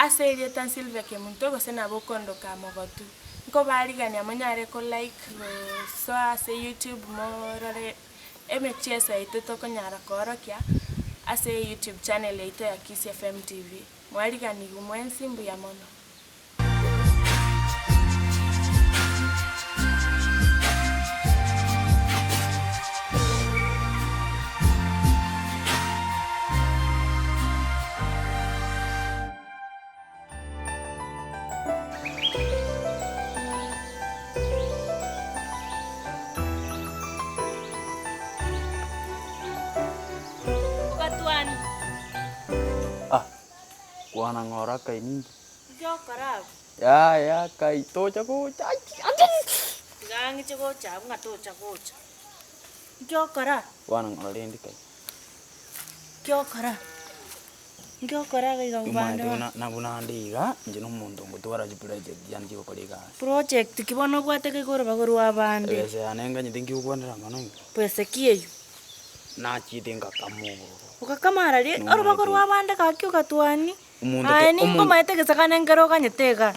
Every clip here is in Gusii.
Ase erieta Sylvia Kemunto gose nabo okondoka Mogotu. Nkobarigania monyare ko like gosoa ase YouTube morore emechieso yaito tokonyara koorokia ase YouTube channel yaito ya Kisii FM TV. Mwariganigwe mwensi mbuya mono. Ogatwani. Ah, kwana ng'ora kai ninki? Inki okora abwo? Yaya kai tocha gocha achi achi. Tiga ang'iche gocha abwo ng'a tocha gocha. Inki okora? Kwana ng'ora rende kai. Inki okora? Inki okora iga iga Omanyete bande buna na buna ande iga, inche na omonto ngotwara chiproject chiane chigokora egasi. Project ki bono obwate iga igoro bagorwa abande? Ebesa yane nganyete nkigokwanera mono iga. Besa ki eywo? Nachiete ngakama obororo. Ogakama arari, orobago Nomanyete. rwa abande gaki ogatwani. Omonto Aye ke nigo omonto. omanyete egesagane nkere oganyete igaa,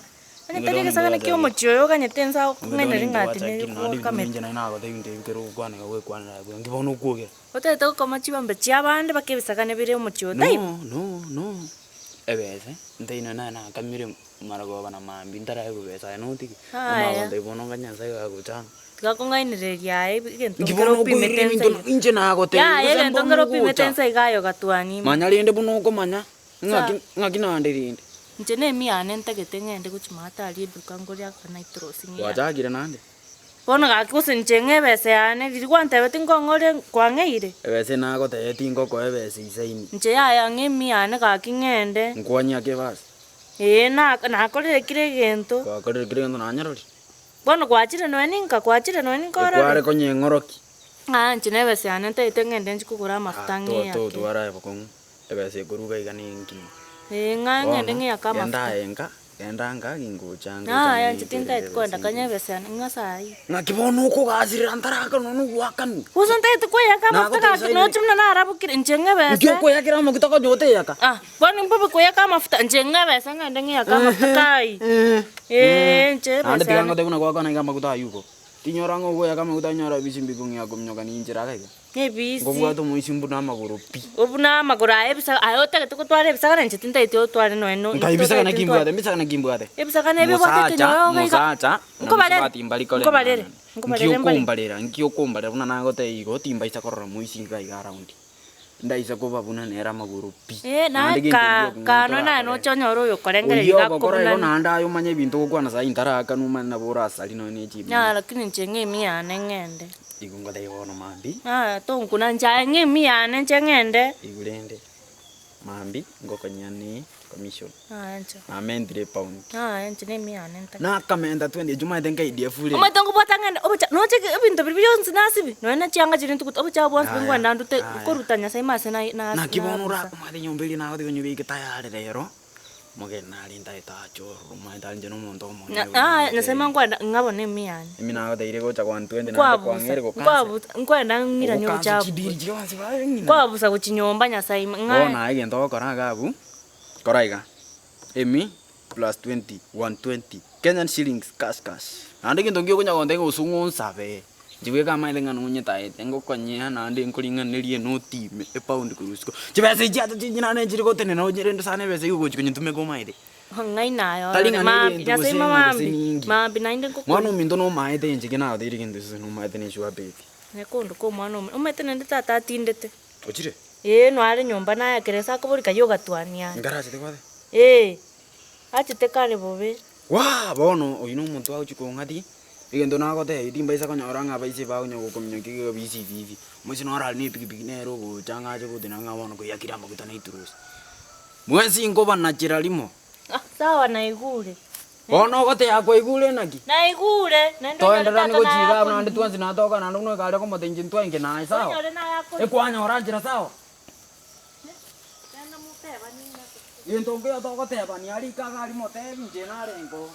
onye tari egesagane kia omochie oyo oganyete nsa akong'ainere ng'a ati nere Naende nagotebia ebinto ebi kero ogokwana iga gwekwanera aye buya, nki bono okwogera? Otagete gokoma chibombe chi'abande mpaka ebisagane bire omochie oyo, taibo? No, no, no, ebese, ntaiyo nonye naye nakamire marogoba na mambia ntaraegwa ebesa aye notige, Aya. omagontebia bono ng'a Nyasaye gagocha amo. Tiga kong'ainereria aye egento Nki nkere bono opimete okoirera ensa ebinto iga. inche nagotebia Yaya gose egento mbono nkere opimete ogocha. ensa iga aye ogatwania ime. Manya rende buna okomanya, ng'aki Sawa. ng'aki naende rende. Inche na emiya yane ntagete ng'ende gochia maate aria eduka ngore aka nitrosi ng'iyake. Gwachakire naende? Bono gaki gose inche ng'e ebesa yane, riria gwantebetie nkong'ore kwang'eire? Ebesa nagotebetie ngokoe ebesa isaini. Inche yaya ng'e emiya yane gaki ng'ende. Nkwanyie ake basi. Ee na nakorire kera egento. Gwakorire kera egento nanyarori. Bono gwachire nonya ninka, kwachire nonya ninka orore. Ekware konyeng'oroki. Ng'a inche nebesa yane ntaete ng'ende nchie kogora amafuta Ah, to ng'eyake. totwara aye bokong'u, ebesa ekoruga iga ne engima. Ee, ng'a ng'ende Bono, ng'eyake genda amafuta. aye nka, genda nka gingocha ngocha Yaya inche ng'ite tintaeti ebesa kogenda kanya engima. ebesa yane ng'a saii. Ng'aki bono okogasirera ntarakana nogoakanwa. Gose ntaeti koeyaka amafuta gaki Nagotebi nochi buna narabokire inche ng'e Nki ebesa. okoeyakera amaguta konya oteyaka? Ah, bono mbobe koeyaka amafuta inche ng'e ebesa ng'ende ng'eyake amafuta kai. Eeh inche Naende ebesa tiga yane. ngotebi buna gwakwana iga amaguta aywo igo. Tinyora ng'a ogoyaka amaguta nyora ebisi mbikong'ea kominyoka ninchera iga iga. Nebisi. Nkobwate omoisia buna amagoro pi. Buna amagoro aye ebisa aye otagete gotwara ebisagane inche tintageti otware nonya no Nkai ebisagane totageti ki ntware. mbwate? Mbisagane ki mbwate? Ebisagane ebi obwate Mosacha, ekenyoro iga iga. mosacha, na Nkobarere, mosubati mbari nkobarere, koreng'ana. Nki nkobarere mbare. okombarera, nki okombarera buna nagotebia igo timbaisa korora moisia iga iga around. Ndaisa koba buna nere amagoro pi. Eh, Naende naye gento ka erio ka nonya naye torakore. noche onyore oyokorengereria Oyio iga ogokora igo akobunani. naende aye omanye ebinto ogokwana saii ntarakanu omanye nabo orasari nonya ne chimimi. Yaya lakini inche ng'a emiya yane ng'ende. Igo ngotebia bono mambia. Yaya tonkuna inche aye ng'a emiya yane inche ng'ende. Igo rende mambia ngokonyane commission. Yaya inche. Namentire epound. Yaya inche na emiya yane ntagete. Nakamenta twendi echio omanyete nka ADF rende. Omanyete nkobwata ng'ende obocha noche ebinto biria bionsi nasibi nonya na chianga chiria ntuguta obochafu bwonsi Yaya, nkogenda ndute yaya. nkoruta Nyasaye ime ase na na Naki bono nabusa. ora omanyete enyomba eria nagotebi onyebeke tayari rero. Omogeni narente aye tacha ororo omanyete aria inche na omonto omonene buna Yaya Nyasaye omotebia. nkwenda ng'a bono emiya yane. Emi nagotebirie gocha gwantwenti naende Nkwabusa, kwang'eire gokansa. nkwabusa nkwenda ng'iranie Ogokansa obochafu chidiri gochia. chionsi baye ng'ina. Nkwabusa gochia nyomba Nyasaye ime ng'a. Bono aye egento ogokora iga abwo, kora iga, emi plus 20, 120, Kenyan shillings cash cash. Naende egento nki okonya gontebia ng'a gose ng'onsabe, inche bweka amaete ng'a nonyetaete ngokonyea naende nkoring'anerie enoti ime, epaundi korwa isiko. Chibesa echi chiacha chinche naende nchiri gotenena onye rende sana ebesa eywo ogochi konyetumeka omaete. Ng'ai naye Tari orore ng'a maambi negento Nyasaye gose ng'a gose maambi ninki. maambi naende Mwana ngokori. ominto nomaete inche ki nagotebirie egento gose nomaete ne sure baby. Nekondu ka omwana omo omanyete naende tata atindete. Ochire? Ee noare nyomba naye ekero ase akoboria kaye ogatwania are. Nkarachete kwate? Ee, achete kare bobe. Waa! Bono oyio nomonto agochia kong'atia, egento nagotebia timbaisa konyora ng'a abaise bakonya gokominyokia iga bisi ibi ibi. Omoisia noro are na epikipiki nere ogocha ng'a ache gotenena ng'a bono koiyakire amaguta na iturusi. Mwensi nkobanachera rimo. Ah, sawa naigure. Bono ogoteba kwaigure naki? Naigure, naende onyore Toendererani tata gochia naye iga abwo akori. naende twensi natoka naende buna oikare komotebia inche ntwainche naye sawa? Onyore naye akori. Ekwanyora nchera sawa? Genda motebanie ng'a. Gento nkeiyo togotebania rika iga aria motebi inche narenge oo.